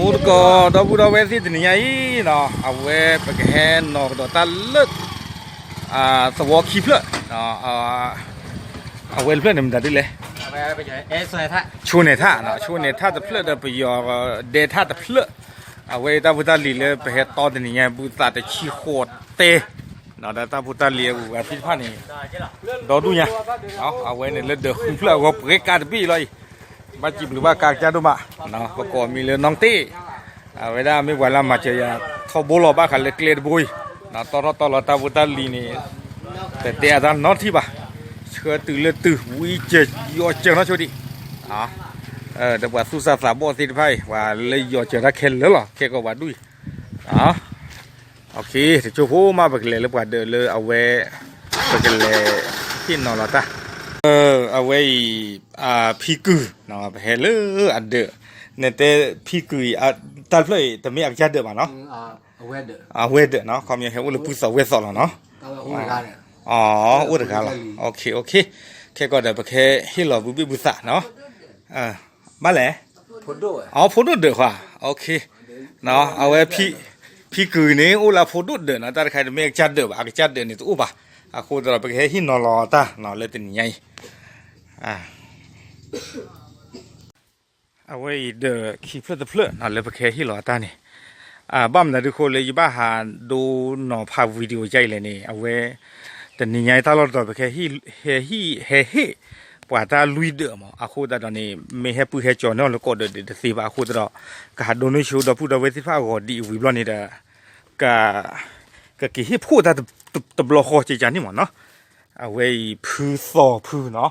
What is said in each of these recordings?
အိၣ်သကိး ဒီပုၢ်ဒီဝဲၢ်သ့ၣ်တနံၤညါအံၤနီၤ, အဝဲပကဟဲနီၤကဒီးတၢ်လၢ သဝီခံဖျၢၣ်, အဝဲတဖျၢၣ်န့ၣ်မတၤဒ်လဲၣ်, ဆိန့ၣ်ထၣ်, ဆိန့ၣ်ထၣ်တဖျၢၣ်ဒီးပယီၤဒဲထၣ်တဖျၢၣ်, အဝဲတၢ်ဖိတၢ်လံၤလၢပဟဲတီတနံၤညါ ဘုသးတဆံဃိးတဲ ဒီးတၢ်ဖိတၢ်လံၤအဂုၤအဂၤသ့ၣ်တဖၣ်န့ၣ် ဒီဒူၣ်ညါ, အဝဲန့ၣ်လၢဒၢးဃုဖျၢၣ်အဂီၢ် ပှဲၤကါတဘ့ၣ်လီၤအံၤ, ဘၣ်စံးဘျုးဘၣ်ကါကစၢ်ဒိၣ်မး, ပကိးမံၤလၢနီၢ်တ့ၢ်, အဝဲဒၣ်မ့ၢ်ပှၤလၢအမၤစၢၤယၤထီဘိလီၤ ဘၣ်ဃးလၢကျဲတဘိအံၤ, တီထီၣ်တီလီၤတၢ်ဖိတၢ်လံၤန့ၣ် တတဲအတၢ်နီတထံၣ်ဘၣ်, ဆှၢတုၤလၢတုၤ ဝံစၢၤယီၤစၢၤနီၢ်ဆိဒံး, ဒီးပှၤသူၣ်စၢ်သးဘီၣ်သ့ၣ်တဖၣ်အံၤ ပှၤလၢယီၤစၢၤတၢ်ခဲလၢာ်လီၤ ခဲကိာ်ပှၤဒူၣ်အံၤ တကၠိဖိမး ပကလဲၤလၢပှၤဒၢးလၢအဝဲ ပကလဲၤဟ့ၣ်နီၤလီၤတၢ်, အဝဲအံၤ ဖံကုၢ် ပဟဲလၢအဒၢး, နတဲဖံကုၢ်အံၤ တၢ်တဖျၢၣ်အံၤ တမ့ၢ်အကစၢ်ဒၢးဘၣ်နီၤ, အဝဲဒၢးနီၤ ခီပညီဟဲအိၣ်လၢပုၢ်သီဝဲၢ်သီလီၤနီၤ, အိၣ်တဂၤလီၤ, ခဲကိာ်ဒီးပကဟဲဟ့ၣ်လီၤဘုဘ့ၣ်ဘုသးနီၤ, ဘၣ်လဲၣ်, အဖိဒိၣ်ဒၢးခွါ, အဝဲ ဖံကုၢ်န့ၣ် အိၣ်လၢအဖိဒိၣ်ဒၢးနီၤ, တၢ်တခါအံၤ တမ့ၢ်အကစၢ်ဒၢးဘၣ်, အကစၢ်ဒၢးန့ၣ်တအိၣ်ဘၣ်, အဃိသတးဒီး ပကဟဲဟ့ၣ်နီၤလီၤတၢ်နီၤ လၢတနံၤညါအံၤ အဝဲအံၤဒၢးခံဖျၢၣ်တဖျၢၣ်နီၤ လၢပကဟဲဟ့ၣ်လီၤအတၢ်န့ၣ်, ဘၣ်မနုၤဒုးအဃိလၢယဘၣ်ဟးဒိနီၤဖး video ကါအံၤလဲၣ်န့ၣ် အဝဲ တနံၤညါအံၤတၢ်လီၢ်တတီၤ ပကဟဲဟ့ၣ် ဟဲဟ့ၣ် ဟဲဟ့ၣ်ပှၤတၢ်လွံၢ်ဒၢးမး, အဃိသတးဒီးန့ၣ် မ့ၢ်ဟဲပုၢ်ဟဲကၠီၤန့ၢ်အီၤလၢကီးဒၢးဒံးတသ့ဘၣ်, အဃိသတးဒီး ကဟးဒိန့ၢ်ဆူဒီပုၢ်ဒီဝဲၢ်သ့ၣ်တဖၣ်အဂီၢ်ဒ်အံၤဝံၤဘျီန့ၣ်ဒီး က ကက့ၤဟ့ၣ်ဖှိၣ်တၢ်တဘျီဃီကကါန့ၣ်မးနီၤ, အဝဲအံၤဖုသီၣ်ဖုနီၤ,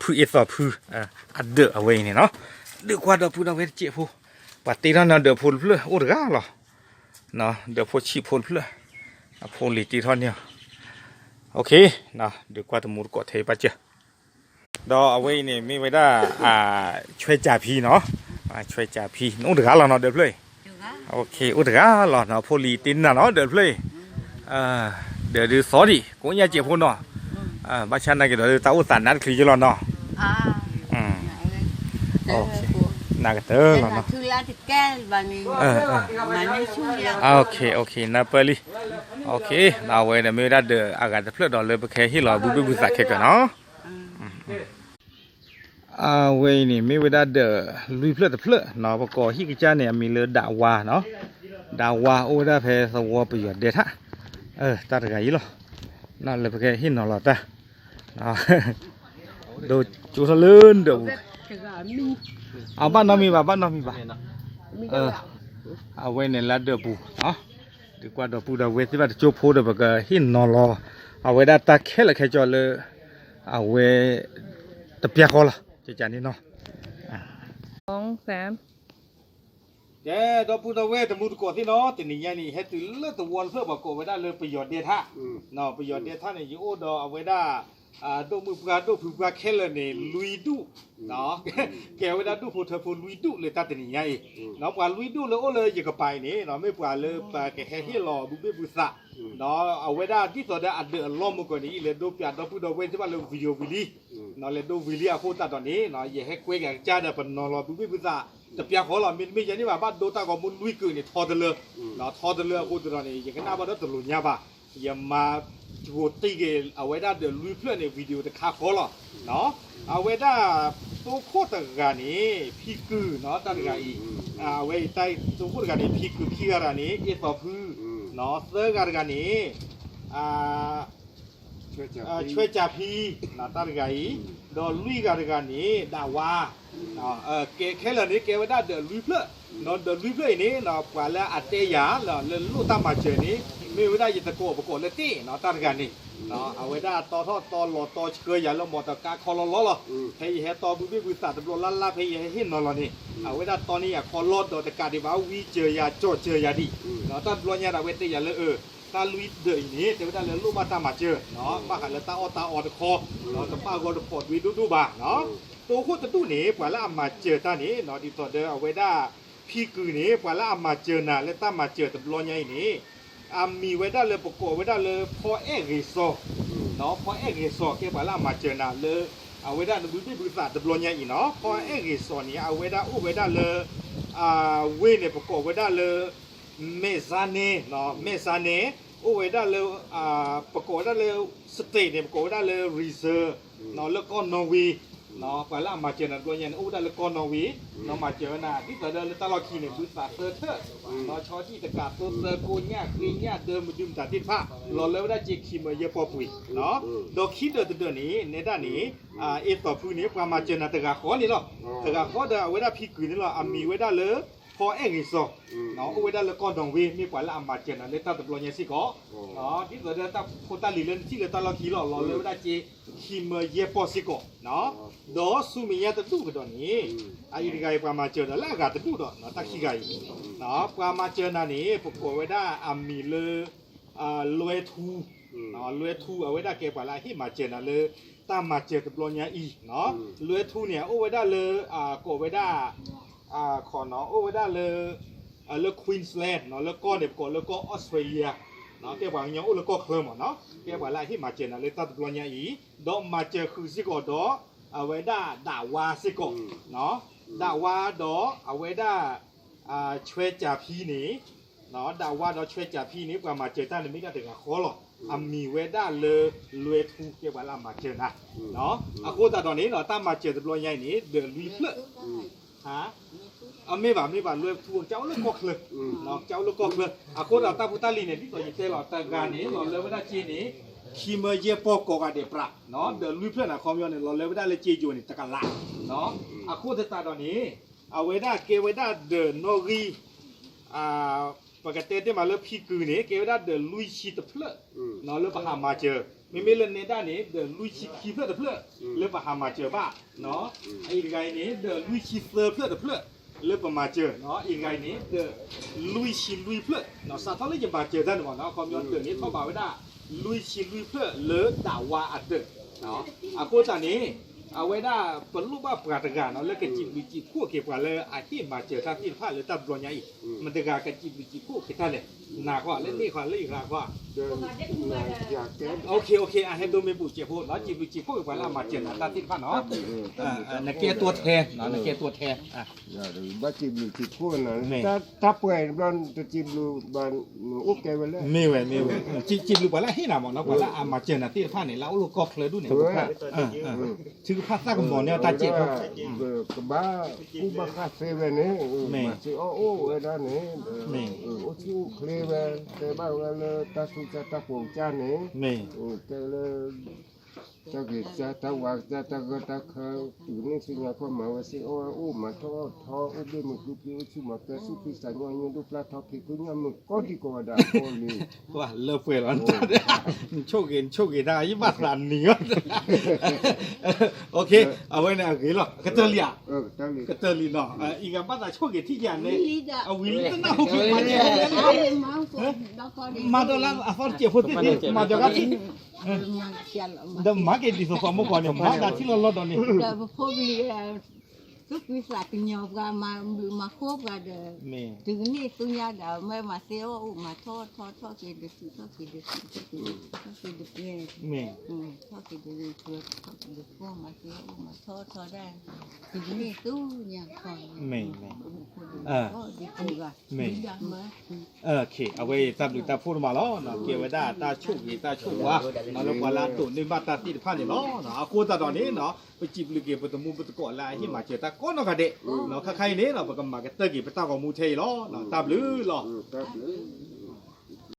ဖုအ့ၣ်သီၣ်ဖု အဒၢးအဝဲအံၤန့ၣ်နီၤ, ဒုးကွၢ်ဒီပုၢ်ဒီဝဲၢ်တစဲးဖိ, ပှၤတ့ထီၣ်န့ၢ်ဒၢးဖိတဖျၢၣ် အိၣ်တဂၤလီၤ, ဒၢးဖိဆံးဖိတဖျၢၣ်, အဖိလံၤတ့ထီၣ်န့ၢ်အီၤ, ဒုးကွၢ်တမူတကိးထဲအံၤဘၣ်စၢၤ ဒီးအဝဲအံၤန့ၣ် မ့ၢ်ဝဲဒၣ် ဆွဲကၠးဖံနီၤ, ဆွဲကၠးဖံ နအိၣ်တဂၤလီၤနီၤ ဒၢးဖျၢၣ်အံၤ, အိၣ်တဂၤလီၤနီၤ, ဖိလံၤတ့န့ၢ်နီၤ ဒၢးဖျၢၣ်အံၤ, ဒၢးဒုးသီဒံး ကိးညါစဲးဖိနီၤ, ဘၣ်ဆၣ်နာ်က့ၤဒီး တၢ်အိၣ်သးနါတချုးယလီၤနီၤ, နကတၢၢ်လီၤနီၤ, နပၢၢ်လံ, အဝဲန့ၣ်မ့ၢ်ဝဲဒၣ်ဒၢးအဂၤတဖျၢၣ်ဒီးလၢပကဟဲဟ့ၣ်လီၤဘုဘ့ၣ်ဘုသးခဲကၢနီၤ အဝဲအံၤန့ၣ် မ့ၢ်ဝဲဒၣ်ဒၢးလွံၢ်ဖျၢၣ်တဖျၢၣ်နီၤ, ပကိးဟံၣ်ကစၢ်န့ၣ် အမံၤလၢဒးဝါနီၤ, ဒးဝါအိၣ်ဝဲဒၣ်ဖဲသဝီပယီၤဒဲထၣ်, တၢ်တဂၤအံၤလီၤ, လၢပကဟ့ၣ်နီၤလီၤတၢ်, ဒိကၠိထီၣ်လၢဒၢးပူၤ, အဘၣ်နီတမံၤဘၣ် ဘၣ်နီတမံၤဘၣ်, အဝဲန့ၣ်လၢဒၢးပူၤ, ဒုးကွၢ်ဒီပုၢ်ဒီဝဲၢ်သ့ၣ်တဖၣ်တကၠိဖိဒီး ပကဟ့ၣ်နီၤလီၤ အဝဲဒၣ်တၢ်ခဲလၢာ်ခဲဆ့လၢ အဝဲ တပျၢ်ဃီလီၤ ကကန့ၣ်နီၤ, ကဲ ဒီပုၢ်ဒီဝဲၢ်တမူတကိးသ့ၣ်နီၤ, တနံၤညါန့ၣ် ဟဲတုၤလၢသဝီတဖျၢၣ် ပှၤကိးဝဲဒၣ်လၢပယီၤဒဲထၣ်, ပယီၤဒဲထၣ်န့ၣ် ယအိၣ်ဒီးအဝဲဒၣ် ဒိၣ်မုၣ်ပှၢ်ဒိၣ်ဖုပှၢ်ခဲလၢာ်န့ၣ် လွံၢ်ဒူၣ်, ကဲဝဲဒၣ်ဒူၣ်ဖိထၢဖိလွံၢ်ဒူၣ်လၢတၢ်တနံၤညါအံၤ, ပှၤလွံၢ်ဒူၣ်လၢအိၣ်လၢယကပၤအံၤန့ၣ် မ့ၢ်ပှၤလၢပကဟဲဟ့ၣ်လီၤဘုဘ့ၣ်ဘုသး, အဝဲဒၣ်ဒ်သိးဒီးအဒၢးအလီၢ်မုၢ်ကီၢ်န့ၣ်အံၤ လဲၤဒိပျးဒီပုၢ်ဒီဝဲၢ်သ့ၣ်တဖၣ်လၢ video ဝံၤလံ, လဲၤဒိဝံၤလံအဃိသတးဒီးန့ၣ် ယဟဲကွဲက့ၤအကစၢ်ဒီး ပနီၤလီၤဘုဘ့ၣ်ဘုသး တပျၢ်ဃီလီၤ. မ့တမ့ၢ်ယၤန့ၣ်ဘၣ် ဘၣ်ဒိတၢ်ဂီၤမူလွံၢ်ကုာ်န့ၣ် ထီတလၢ, ထီတလၢအဃိသတးဒီးန့ၣ် ယကနၣ်ဘၣ်ဒီးတလိာ်ညါဘၣ်, ယမၤကိးတံၢ်က့ၤအဝဲဒၣ်ဒၢးလွံၢ်ဖျၢၣ်န့ၣ် video တခါဃီလီၤ. အဝဲဒၣ်သိခိၣ်တဂၤန့ၣ် ဖံကုၢ်နီၤ တၢ်တဂၤအံၤ, အဝဲအံၤတၢ်သိခိၣ်တဂၤန့ၣ် ဖံကုၢ်, ခံဂၤတဂၤန့ၣ် အ့ၣ်သီဖု, သၢဂၤတဂၤန့ၣ် ဆွဲကၠးဖံ တၢ်တဂၤအံၤ, ဒီးလွံၢ်ဂၤတဂၤန့ၣ် ဒးဝါ, ကဲခဲလၢာ်န့ၣ် ကဲဝဲဒၣ်ဒၢးလွံၢ်ဖျၢၣ်, ဒီးဒၢးလွံၢ်ဖျၢၣ်အံၤန့ၣ် ပှၤလၢအတဲယၤလၢလိၣ်တၢ်မၤစၢၤန့ၣ် မ့ၢ်ဝဲဒၣ်ယသကိးပကိးလၢတ့ၢ်နီၤ တၢ်တဂၤန့ၣ်, အဝဲဒၣ်တီထီၣ်တီလီၤတီဆှၢယၤလၢမီၢ်တကါခီလီလီလီၤ. ဖဲယဟဲတီဘုဘ့ၣ်ဘုသးတဘျီလၢ်လၢ် ဖဲယဟဲဟ့ၣ်နီၤလီၤန့ၣ် အဝဲဒၣ်တီန့ၢ်ယၤခီလီဒီးတကးဒံးဘၣ် ဝံစၢၤယၤ ကၠီၣ်စၢၤယၤဒံး, တၢ်တဘျီညါဒီး အဝဲတဲယၤလၢ တၢ်လွံၢ်ဒၢးအံၤန့ၣ် တဲဝဲဒၣ်လၢလိၣ်ဘၣ်တၢ်မၤစၢၤ, ဘၣ်ဃးလၢတၢ်အီၣ်တၢ်အီတခီ, တဘၣ်ဂီၢ်တဖီၣ်ဒွဲဒိၣ်ဒိၣ်ဘၣ်, သိခိၣ်တဒူၣ်န့ၣ် ပှၤလၢအမၤစၢၤတၢ်န့ၣ် ဒ်သိးဒီးအဝဲဒၣ် ဖံကုၢ်န့ၣ် ပှၤလၢအမၤစၢၤနၤလၢတၢ်မၤစၢၤတဘျီညါအံၤန့ၣ် အမံၤဝဲဒၣ်လၢပကိးဝဲဒၣ်လၢဖီအဲၣ်ဂ့ၤစီၤ, ဖီအဲၣ်ဂ့ၤစီၤ ကဲပှၤလၢအမၤစၢၤနၤလၢ အဝဲဒၣ်နဘုဘ့ၣ်ဘုသးတဘျီညါအံၤနီၤ ဖီအဲၣ်ဂ့ၤစီၤန့ၣ် အဝဲဒၣ်အိၣ်ဝဲဒၣ်လၢ ဝ့ၢ်န့ၣ် ပကိးဝဲဒၣ်လၢ မဲၢ်စါန့ၣ် မဲၢ်စါန့ၣ် အိၣ်ဝဲဒၣ်လၢ ပကိးဝဲဒၣ်လၢ state န့ၣ် ပကိးဝဲဒၣ်လၢ reserve လၢကီၢ်နီၣ်ဝ့ ပှၤလၢအမၤစၢၤနၤတဘျီညါန့ၣ် အိၣ်ဝဲဒၣ်လၢကီၢ်နီၣ်ဝ့ နီၢ်မၤစၢၤဝဲနၤ ဒ်သိးဒီးလၢတၢ်လီၢ်ခံန့ၣ် ဘုသးသၢထၢၣ် နီၢ်ဆီဒံၣ်တကးသိသၢကိညၣ်ဃ့ညၣ်ဒၢမဒုမတၤသ့ၣ်တဖၣ် လီၤလၢဝဲဒၣ်စ့ခံမၢယဲၢ်ပီၢ်ပှ့ၤ ဒီးခံဒၢးတဒၢးန့ၣ် နဲဒၣ်န့ၣ် အ့သိးဖုန့ၣ် ပှၤမၤစၢၤနၤတဂၤဃီန့ၣ်လီၤ. တဂၤဃီဒီးအဝဲဒၣ်ဖံကုာ်န့ၣ်လီၤ အမံၤဝဲဒၣ်လၢ ဖီအဲၣ်ဂ့ၤစီၤ အိၣ်ဝဲဒၣ်လၢကီၢ်နီၣ်ဝ့ မ့ၢ်ပှၤလၢအမၤစၢၤနၤလၢတၢ်တဘျီညါစ့ၢ်ကီး ဒ်သိးဒီးတၢ်ဖိတၢ်လံၤလၢနထံၣ်လၢတၢ်လီၢ်ခံလီၤ လီၤလၢဝဲဒၣ်စ့ခံမၢယဲၢ်ပီၢ်စ့ၢ်ကီး ဒီးဆူမဲာ်ညါတဒူၣ်ကဒီးန့ၣ် အအံၤတဂၤအံၤ ပှၤမၤစၢၤဒီးလၢအဂၤတဒူၣ်ဒီး တၢ်ခံဂၤအံၤ ပှၤမၤစၢၤနၤန့ၣ် ပကိးဝဲဒၣ်အမံၤလၢ လွဲထူ လွဲထူ အဝဲဒၣ်ကဲပှၤလၢအဟ့ၣ်မၤစၢၤနၤလၢ တၢ်မၤစၢၤတဘျီညါအံၤ လွဲထူန့ၣ် အအိၣ်ဝဲဒၣ်လၢ ကိးဝဲဒၣ် ခီနီၤ အိၣ်ဝဲဒၣ်လၢ လၢ Queensland လၢကီၢ်န့ၣ် ပကိးလၢကီၢ် Australia ကဲပှၤကညီအိၣ်လၢကီၢ်ချၢမ့ၢ်နီၤ ကဲပှၤလၢအဟ့ၣ်မၤစၢၤနၤလၢတၢ်တဘျီညါအံၤ ဒီးမၤစၢၤဃုာ်စ့ၢ်ကီးဒီး အဝဲဒၣ်ဒၣ်ဝါစ့ၢ်ကီး ဒၣ်ဝါဒီးအဝဲဒၣ် ဆွဲကၠးဖံန့ၣ် ဒၣ်ဝါဒီးဆွဲကၠးဖံန့ၣ် ပှၤမၤစၢၤတၢ်န့ၣ်မ့ၢ်ဒၣ်တဂၤဃီလီၤ. အမံၤဝဲဒၣ်လၢလွဲထူ ကဲပှၤလၢအမၤစၢၤနၤ အဃိသတးဒီးန့ၣ် တၢ်မၤစၢၤတဘျီညါအံၤန့ၣ် ဒၢးလွံၢ်ဖျၢၣ် အမ့ၢ်ဘၣ် မ့ၢ်ဘၣ် လွဲထူ ကၠိလၢကီၢ်ချၢ ကၠိလၢကီၢ်ချၢ အဃိသတးတၢ်ဖိတၢ်လံၤန့ၣ် ဒ်သိးယတဲလီၤတဂၤန့ၣ် လီၤလၢဝဲဒၣ်စ့န့ၣ် ခံမၢယဲၢ်ပီၢ်ကိးဂၤဒဲးပြး ဒၢးလွံၢ်ဖျၢၣ်န့ၣ် အခီပညီန့ၣ် လီၤလၢဝဲဒၣ်လၢစ့ယိၤန့ၣ် တကလး အဃိသတးဒီးန့ၣ် အဝဲဒၣ်ကဲဝဲဒၣ်ဒၢးနီၣ်ဂံၢ် ပကတဲတ့ၢ်မးလၢဖံကုာ်န့ၣ် ကဲဝဲဒၣ်ဒၢးလွံၢ်ဆံတဖျၢၣ် လၢပဟးမၤစၢၤ မ့မ့ၢ်လၢနဲဒၣ်န့ၣ် ဒၢးလွံၢ်ဆံခံဖျၢၣ်တဖျၢၣ် လၢပဟးမၤစၢၤဘၣ် အအံၤတဂၤအံၤန့ၣ် ဒၢးလွံၢ်ဆံသၢဖျၢၣ်တဖျၢၣ် လၢပမၤစၢၤ အအံၤတဂၤအံၤန့ၣ် ဒၢးလွံၢ်ဆံလွံၢ်ဖျၢၣ် စးထီၣ်လၢယမၤစၢၤတၢ်န့ၣ်မ့ၢ်နီၤ အခီပညီဒၢးန့ၣ်ထီၣ်ဘးဝဲဒၣ် လွံၢ်ဆံလွံၢ်ဖျၢၣ်လၢဒၣ်ဝါအဒၢး အဃိသတးန့ၣ် အဝဲဒၣ်ပလိၣ်ဘၣ်ပှၤတဂၤနီၤ လၢကစံးဘျုးစံးဖှိၣ်က့ၤပှၤလၢအဟ့ၣ်မၤစၢၤတၢ်သ့ၣ်တဖၣ်လၢတၢ်တဘျီညါအံၤ မတၤတဂၤကစံးဘျုးစံးဖှိၣ်က့ၤတၢ်လဲၣ် နၤဃီ လၢန့ၣ်ဃီ လၢယဂၤဃီ နကဲတိၢ်ထဲ နကဲတိၢ်ထဲ ဘၣ်စံးဘျုးစံးဖှိၣ်နၤ တၢ်ပှဲၤတဘျီ တစံးဘျုးဘၣ် နအိၣ်ကဲဝဲလဲၣ် မ့ၢ်ဝဲ မ့ၢ်ဝဲ စံးဘျုးပှၤလၢအဟ့ၣ်နၤမ့ၢ်နီၤ ပှၤလၢအမၤစၢၤနၤသ့ၣ်တဖၣ်န့ၣ် လၢအအိၣ်လၢကီၢ်ချၢဒူၣ်န့ၣ် ထုကဖၣ်သၣ်ကမီၤန့ၢ်တၢ်စဲးဖိ ကဘၣ်ကူၣ်ဘၣ်ဃးသ့ဝဲန့ၣ် မၤစၢၤအီၣ်အိၣ်ဝဲဒၣ်န့ၣ် အိၣ်ဆူၣ်အိၣ်ချ့ဝဲ တဲဘၣ်ဝဲလၢတၢ်သူၣ်ကၢ်တၢ်ကိးကၢ်န့ၣ် တဲလၢ တၢ်ဂ့ၤကၢ်တၢ်ဝါကၢ်တၢ်ဂၢၢ်တၢ်ခၢ တုၤန့ၣ်ဆူညါခီမၤဝဲစ့အီၣ်ဝဲအိၣ်မၤထီၣ်အီၣ်ထီ အိၣ်ဘ့ၣ်မုာ်ကုပံ အိၣ်ဆူၣ်မၤကဲဆူၣ်ဖံစးညီနုၢ်ဒိၣ်ပျၢ်ထီဖံးဖုညၣ်မုာ်ကီၢ်ဒံးကိးဂၤဒဲးအဃိလံ ပှၤလၢပှဲၤလီၤ နဆိၣ်ဂ့ၤ နဆိၣ်ဂ့ၤတၢ် ယဘၣ်သးနံၤအီၤ အဝဲန့ၣ်အဂ့ၤလီၤ ကတၢၢ်လံဧါ ကတၢၢ်လံနီၤ အံၤဂၤဘၣ်သးဆိၣ်ဂ့ၤထံၣ်ယၤန့ၣ် အဝံၤလံတနၢ်ဟူက့ၤမၤ မၤဒီးလၢအသီတစဲးဖိသ့ၣ်သ့ၣ် မၤဒီးဂၤ ဒီးမၤက့ၤဒ်သိးပှၤမိၢ်ကီၢ်န့ၣ် မၤဒၣ်ထံလီၤလီၤဒီးန့ၣ် သူၣ်ကံၢ်သးကညီၤပှၤ မၤဘျုးမၤဃိပှၤဒီး တုၤကန့ၢ်သူညါဒီး မ့ၢ်မၤသ့အီၣ်အိၣ်မၤထီၣ်ထီၣ်ထီၣ်က့ၤဒုး ထီၣ်က့ၤဒုး ထီၣ်က့ၤဒုး ထီၣ်က့ၤဒုး ထီၣ်က့ၤဒုး ထီၣ်က့ၤဒုး မၤသ့အီၣ်အိၣ်မၤထီၣ်ထီၣ်ဒၣ် တုၤကန့ၢ်သူညါခီ မ့ၢ် အဝဲအံၤတၢ်ဘျုးတၢ်ဖှိၣ်တမးလီၤ. ကဲဝဲဒၣ်တၢ်ဆိၣ်ဂ့ၤတၢ်ဆိၣ်ဝါ လၢပှၤလၢအဒိးန့ၢ်ဘၣ်တၢ်သ့ၣ်တဖၣ်န့ၣ်လီၤ. အဃိသတးဒီးန့ၣ် ပစံးဘျုးက့ၤပတံၤသကိးလၢအဟ့ၣ်မၤစၢၤတၢ်ကိးနီၢ်ဂၤဒဲး ခါခါအံၤန့ၣ် ပကမၤကတၢၢ်က့ၤပတၢ်ဂီၤမူထဲအံၤလီၤ. တၢ်ဘျုးလီၤ.